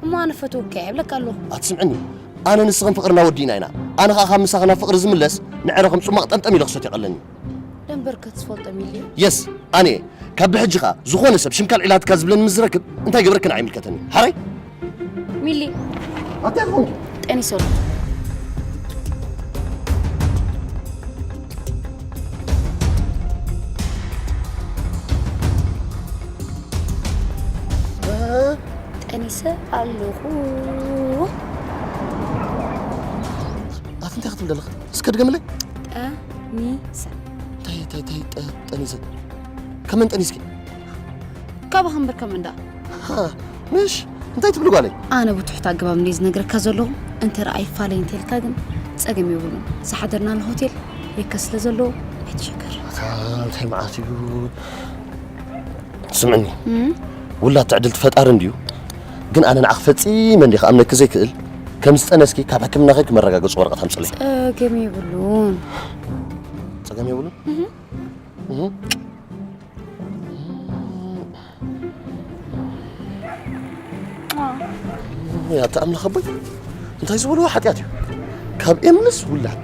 እሞ ኣነ ፈትወካ እየ ይብለካ ኣለኹ። ኣትስምዕኒ። ኣነ ንስኽን ፍቕርና ወዲእና ኢና። ኣነ ኸኣ ካብ ምሳኺ ናብ ፍቕሪ ዝምለስ ንዕረ ከም ጽማቕ ጠምጠም ኢለ ክሰትዮ ቀለኒ። ደንበርከ ትፈልጦ ሚሊ? የስ፣ ኣነ እየ። ካብ ብሕጂ ኸኣ ዝኾነ ሰብ ሽምካል ዒላትካ ዝብለኒ ምስ ዝረክብ እንታይ ገበርክን ኣይምልከተኒ። ሓራይ? ሚሊ። ኣታ ይኹን። ጠኒሰሉ። ጠኒሰ ኣለኹ። ኣቲ እንታይ ክትብል ዘለኻ? እስከ ድገምለይ። ጠኒሰ። እንታይ፣ እንታይ፣ እንታይ፣ ጠ-፣ ጠኒሰ? ከመን ጠኒስኪ? ካባኻ እምበር ከም እንዳ። ሃ፣ ምሽ? እንታይ ትብሊ ጓለይ? ኣነ ብትሑት ኣገባብ እንድየ ዝነግረካ ዘለኹ። እንተ ረኣይ ፋለይ እንተልካ ግን ጸገም የብሉን። ዝሓደርናሉ ሆቴል የከ ስለ ዘለዎ ኣይትሸገር። ኣታ፣ እንታይ መዓት እዩ? ስምዕኒ፣ እም? ውላድ ትዕድልቲ ፈጣሪ እንድዩ። ግን ኣነ ንዓኺ ፈጺመ እንድየ ክኣምነኪ ዘይክእል። ከም ዝጠነስኪ ካብ ሕክምና ከይድኪ መረጋገጺ ወረቐት ኣምጽለይ። ጸገም የብሉን። ጸገም የብሉን? እህ። እህ። ያታ ኣምላኽ ኣቦይ፣ እንታይ ዝበልዎ ሓጢኣት እዩ? ካብ ኤምንስ ውላድ፣